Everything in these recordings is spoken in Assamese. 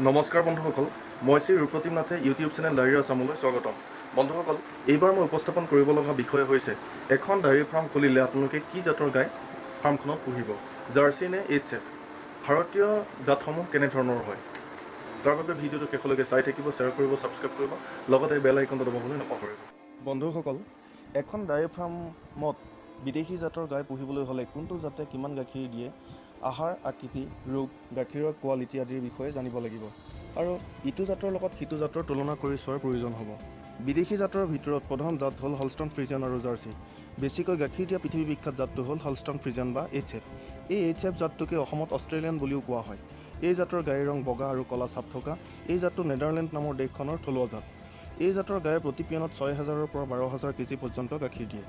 নমস্কাৰ বন্ধুসকল, মই শ্ৰী ৰূপপ্ৰতিম নাথে ইউটিউব চেনেল ডায়েৰী আছামলৈ স্বাগতম। বন্ধুসকল, এইবাৰ মই উপস্থাপন কৰিব লগা বিষয় হৈছে এখন ডায়েৰী ফাৰ্ম খুলিলে আপোনালোকে কি জাতৰ গাই ফাৰ্মখনত পুহিব, জাৰ্চি নে এইচ এফ, ভাৰতীয় জাতসমূহ কেনেধৰণৰ হয়। তাৰ বাবে ভিডিঅ'টো শেষলৈকে চাই থাকিব, শ্বেয়াৰ কৰিব, ছাবস্ক্ৰাইব কৰিব, লগতে বেল আইকনটো দবাবলৈ নাপাহৰিব। বন্ধুসকল, এখন ডায়েৰী ফাৰ্মত বিদেশী জাতৰ গাই পুহিবলৈ হ'লে কোনটো জাতে কিমান গাখীৰ দিয়ে, আহাৰ, আকৃতি, ৰোগ, গাখীৰৰ কোৱালিটি আদিৰ বিষয়ে জানিব লাগিব আৰু ইটো জাতৰ লগত সিটো জাতৰ তুলনা কৰি চোৱাৰ প্ৰয়োজন হ'ব। বিদেশী জাতৰ ভিতৰত প্ৰধান জাত হ'ল হলষ্টন ফ্ৰিজিয়ান আৰু জাৰ্চি। বেছিকৈ গাখীৰ দিয়া পৃথিৱী বিখ্যাত জাতটো হ'ল হলষ্টন ফ্ৰিজিয়ান বা এইচ এফ। এই এইচ এফ জাতটোকে অসমত অষ্ট্ৰেলিয়ান বুলিও কোৱা হয়। এই জাতৰ গাইৰ ৰং বগা আৰু ক'লা চাপ থকা। এই জাতটো নেডাৰলেণ্ড নামৰ দেশখনৰ থলুৱা জাত। এই জাতৰ গায়ে প্ৰতি পিয়নত 6000ৰ পৰা 12,000 কেজি পৰ্যন্ত গাখীৰ দিয়ে।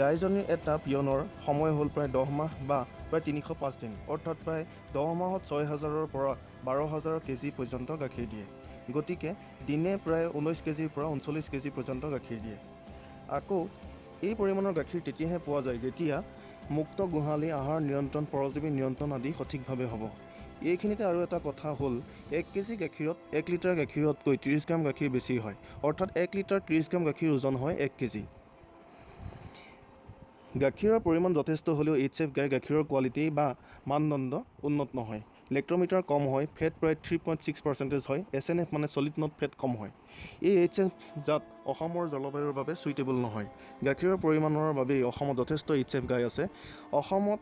গাইজনীৰ এটা পিয়নৰ সময় হ'ল প্ৰায় 10 মাহ বা প্ৰায় 305 দিন, অৰ্থাৎ প্ৰায় 10 মাহত 6000ৰ পৰা 12,000 কেজি পৰ্যন্ত গাখীৰ দিয়ে। গতিকে দিনে প্ৰায় 19 কেজিৰ পৰা 39 কেজি পৰ্যন্ত গাখীৰ দিয়ে। আকৌ এই পৰিমাণৰ গাখীৰ তেতিয়াহে পোৱা যায় যেতিয়া মুক্ত গোহালি, আহাৰ নিয়ন্ত্ৰণ, পৰজীৱী নিয়ন্ত্ৰণ আদি সঠিকভাৱে হ'ব। এইখিনিতে আৰু এটা কথা হ'ল, 1 কেজি গাখীৰত 1 লিটাৰ গাখীৰতকৈ 30 গ্ৰাম গাখীৰ বেছি হয়, অৰ্থাৎ 1 লিটাৰ 30 গ্ৰাম গাখীৰ ওজন হয় 1 কেজি। গাখীৰৰ পৰিমাণ যথেষ্ট হ'লেও এইচ এফ গাইৰ গাখীৰৰ কোৱালিটি বা মানদণ্ড উন্নত নহয়। লেক্ট'মিটাৰ কম হয়, ফেট প্ৰায় 3.6 পাৰ্চেণ্টেজ হয়, এছএনএফ মানে ছলিড not fat কম হয়। এই এইচ এফ জাত অসমৰ জলবায়ুৰ বাবে চুইটেবল নহয়। গাখীৰৰ পৰিমাণৰ বাবেই অসমত যথেষ্ট এইচ এফ গাই আছে। অসমত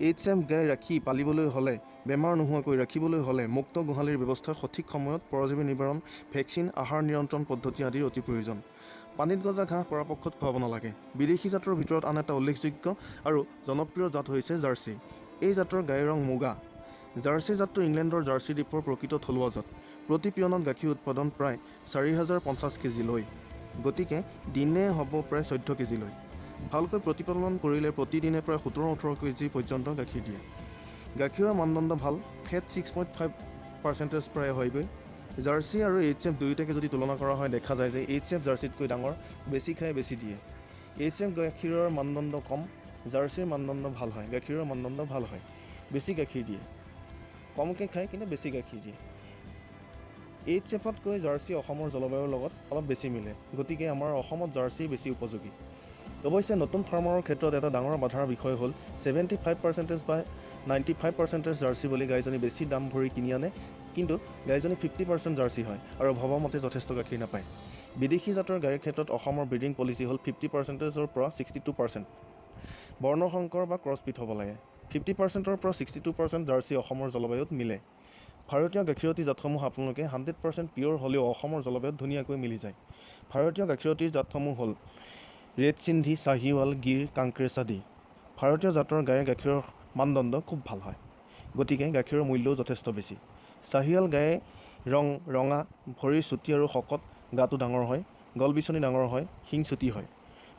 এইচ এফ গাই ৰাখি পালিবলৈ হ'লে, বেমাৰ নোহোৱাকৈ ৰাখিবলৈ হ'লে মুক্ত গোহালিৰ ব্যৱস্থা, সঠিক সময়ত পৰজীৱী নিবাৰণ, ভেকচিন, আহাৰ নিয়ন্ত্ৰণ পদ্ধতি আদিৰ অতি প্ৰয়োজন। পানীত গজা ঘাঁহ পৰাপক্ষত খুৱাব নালাগে। বিদেশী জাতৰ ভিতৰত আন এটা উল্লেখযোগ্য আৰু জনপ্ৰিয় জাত হৈছে জাৰ্চি। এই জাতৰ গাইৰ ৰং মুগা। জাৰ্চি জাতটো ইংলেণ্ডৰ জাৰ্চি দ্বীপৰ প্ৰকৃত থলুৱা জাত। প্ৰতি পিয়নত গাখীৰ উৎপাদন প্ৰায় 4050 কেজিলৈ, গতিকে দিনে হ'ব প্ৰায় 14 কেজিলৈ। ভালকৈ প্ৰতিপালন কৰিলে প্ৰতিদিনে প্ৰায় 17-18 কেজি পৰ্যন্ত গাখীৰ দিয়ে। গাখীৰৰ মানদণ্ড ভাল, ফেট 6.5 পাৰ্চেণ্টেজ প্ৰায় হয়গৈ। জাৰ্চি আৰু এইচ এফ দুয়োটাকে যদি তুলনা কৰা হয়, দেখা যায় যে এইচ এফ জাৰ্চিতকৈ ডাঙৰ, বেছি খাই, বেছি দিয়ে। এইচ এফ গাখীৰৰ মানদণ্ড কম, জাৰ্চিৰ মানদণ্ড ভাল হয়, গাখীৰৰ মানদণ্ড ভাল হয়, বেছি গাখীৰ দিয়ে, কমকৈ খায় কিন্তু বেছি গাখীৰ দিয়ে। এইচ এফতকৈ জাৰ্চি অসমৰ জলবায়ুৰ লগত অলপ বেছি মিলে, গতিকে আমাৰ অসমত জাৰ্চি বেছি উপযোগী। অৱশ্যে নতুন ফাৰ্মাৰৰ ক্ষেত্ৰত এটা ডাঙৰ বাধাৰ বিষয় হ'ল 75 পাৰ্চেণ্টেজ বা 95 পাৰ্চেণ্টেজ জাৰ্চি বুলি গাইজনী বেছি দাম ভৰি কিনি আনে, কিন্তু গাইজনী 50% জাৰ্চি হয় আৰু ভবামতে যথেষ্ট গাখীৰ নাপায়। বিদেশী জাতৰ গাইৰ ক্ষেত্ৰত অসমৰ ব্ৰিডিং পলিচি হ'ল 50 পাৰ্চেণ্টেজৰ পৰা 62% বৰ্ণসংকৰ বা ক্ৰছব্ৰীড হ'ব লাগে। 50 পাৰ্চেণ্টৰ পৰা 62% জাৰ্চি অসমৰ জলবায়ুত মিলে। ভাৰতীয় গাখীৰতী জাতসমূহ আপোনালোকে 100% পিয়'ৰ হ'লেও অসমৰ জলবায়ুত ধুনীয়াকৈ মিলি যায়। ভাৰতীয় গাখীৰতী জাতসমূহ হ'ল ৰেড চিন্ধি, চাহিৱাল, গিৰ, কাংক্ৰেছ আদি। ভাৰতীয় জাতৰ গাইৰ গাখীৰৰ মানদণ্ড খুব ভাল হয়, গতিকে গাখীৰৰ মূল্যও যথেষ্ট বেছি। চাহিৱাল গাইৰ ৰং ৰঙা, ভৰি চুটি আৰু শকত, গাটো ডাঙৰ হয়, গলবিচনী ডাঙৰ হয়, শিং চুটি হয়।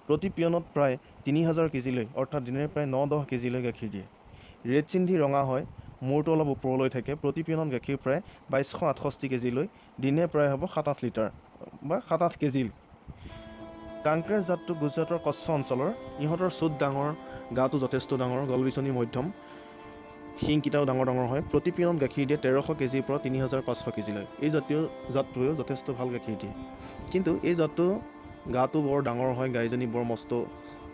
প্ৰতি পিয়নত প্ৰায় 3000 কেজিলৈ, অৰ্থাৎ দিনে প্ৰায় 9-10 কেজিলৈ গাখীৰ দিয়ে। ৰেড চিন্ধি ৰঙা হয়, মূৰটো অলপ ওপৰলৈ থাকে। প্ৰতি পিয়নত গাখীৰ প্ৰায় 2268 কেজিলৈ, দিনে প্ৰায় হ'ব 7-8 লিটাৰ বা 7-8 কেজি। কাংক্ৰেছ জাতটো গুজৰাটৰ কচ্ছ অঞ্চলৰ। ইহঁতৰ চুট ডাঙৰ, গাটো যথেষ্ট ডাঙৰ, গলবিচনী মধ্যম, শিংকেইটাও ডাঙৰ ডাঙৰ হয়। প্ৰতি পিয়নত গাখীৰ দিয়ে 1300 কেজিৰ পৰা 3500 কেজিলৈ। এই জাতটোৱেও যথেষ্ট ভাল গাখীৰ দিয়ে, কিন্তু এই জাতটো গাটো বৰ ডাঙৰ হয়, গাইজনী বৰ মস্ত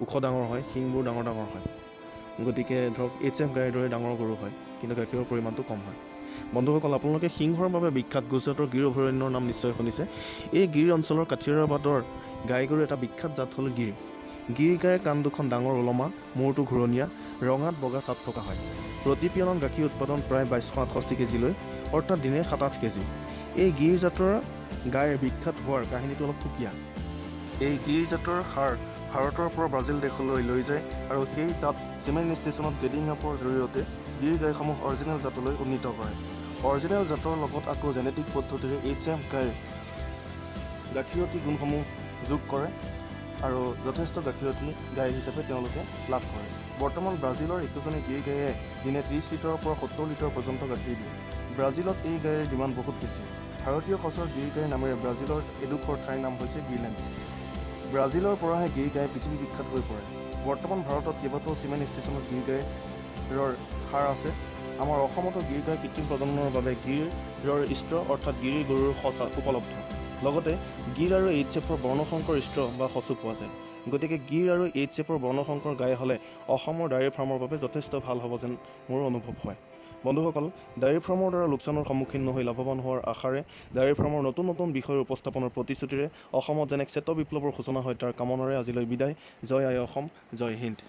ওখ ডাঙৰ হয়, শিংবোৰ ডাঙৰ ডাঙৰ হয়। গতিকে ধৰক এইচ এফ গাইৰ দৰে ডাঙৰ গৰু হয়, কিন্তু গাখীৰৰ পৰিমাণটো কম হয়। বন্ধুসকল, আপোনালোকে সিংহৰ বাবে বিখ্যাত গুজৰাটৰ গিৰ অভয়াৰণ্যৰ নাম নিশ্চয় শুনিছে। এই গিৰ অঞ্চলৰ কাঠিয়াবাদৰ গাই গৰুৰ এটা বিখ্যাত জাত হ'ল গিৰ। গিৰ গাইৰ কাণ দুখন ডাঙৰ ওলমা, মূৰটো ঘূৰণীয়া, ৰঙাত বগা চাপ থকা হয়। প্ৰতি পিয়নত গাখীৰ উৎপাদন প্ৰায় 2268 কেজিলৈ, অৰ্থাৎ দিনে 7-8 কেজি। এই গিৰ জাতৰ গাইৰ বিখ্যাত হোৱাৰ কাহিনীটো অলপ সুকীয়া। এই গিৰ জাতৰ ষাঁড় ভাৰতৰ পৰা ব্ৰাজিল দেশলৈ লৈ যায় আৰু সেই তাত চিমেন ষ্টেচনত গ্ৰেডিং আপৰ জৰিয়তে গিৰ গাইসমূহ অৰিজিনেল জাতলৈ উন্নীত কৰে। অৰিজিনেল জাতৰ লগত আকৌ জেনেটিক পদ্ধতিৰে এইচ এফ গাইৰ গাখীৰতী গুণসমূহ যোগ কৰে আৰু যথেষ্ট গাখীৰতী গাই হিচাপে তেওঁলোকে লাভ কৰে। বৰ্তমান ব্ৰাজিলৰ একোজনী গিৰ গাইয়ে দিনে 30 লিটাৰৰ পৰা 70 লিটাৰ পৰ্যন্ত গাখীৰ দিয়ে। ব্ৰাজিলত এই গাইৰ ডিমাণ্ড বহুত বেছি। ভাৰতীয় সঁচৰ গিৰ গাইৰ নামেৰে ব্ৰাজিলৰ এডোখৰ ঠাইৰ নাম হৈছে গিৰলেণ্ড। ব্ৰাজিলৰ পৰাহে গিৰ গাই পৃথিৱী বিখ্যাত হৈ পৰে। বৰ্তমান ভাৰতত কেইবাটাও চিমেন ষ্টেচনত গিৰ গাইৰ ষাঁড় আছে। আমাৰ অসমতো গীৰ গাই কৃত্ৰিম প্ৰজননৰ বাবে গীৰৰ ইষ্ট অৰ্থাৎ গীৰ গৰুৰ সঁচ উপলব্ধ। লগতে গীৰ আৰু এইচ এফৰ বৰ্ণশংকৰ ইষ্ট বা সঁচো পোৱা যায়। গতিকে গীৰ আৰু এইচ এফৰ বৰ্ণশংকৰ গাই হ'লে অসমৰ ডায়েৰী ফাৰ্মৰ বাবে যথেষ্ট ভাল হ'ব যেন মোৰ অনুভৱ হয়। বন্ধুসকল, ডায়েৰী ফাৰ্মৰ দ্বাৰা লোকচানৰ সন্মুখীন নহৈ লাভৱান হোৱাৰ আশাৰে, ডায়েৰী ফাৰ্মৰ নতুন নতুন বিষয়ৰ উপস্থাপনৰ প্ৰতিশ্ৰুতিৰে, অসমত যেন এক শ্বেত বিপ্লৱৰ সূচনা হয় তাৰ কামনাৰে আজিলৈ বিদায়। জয় আই অসম, জয় হিন্দ।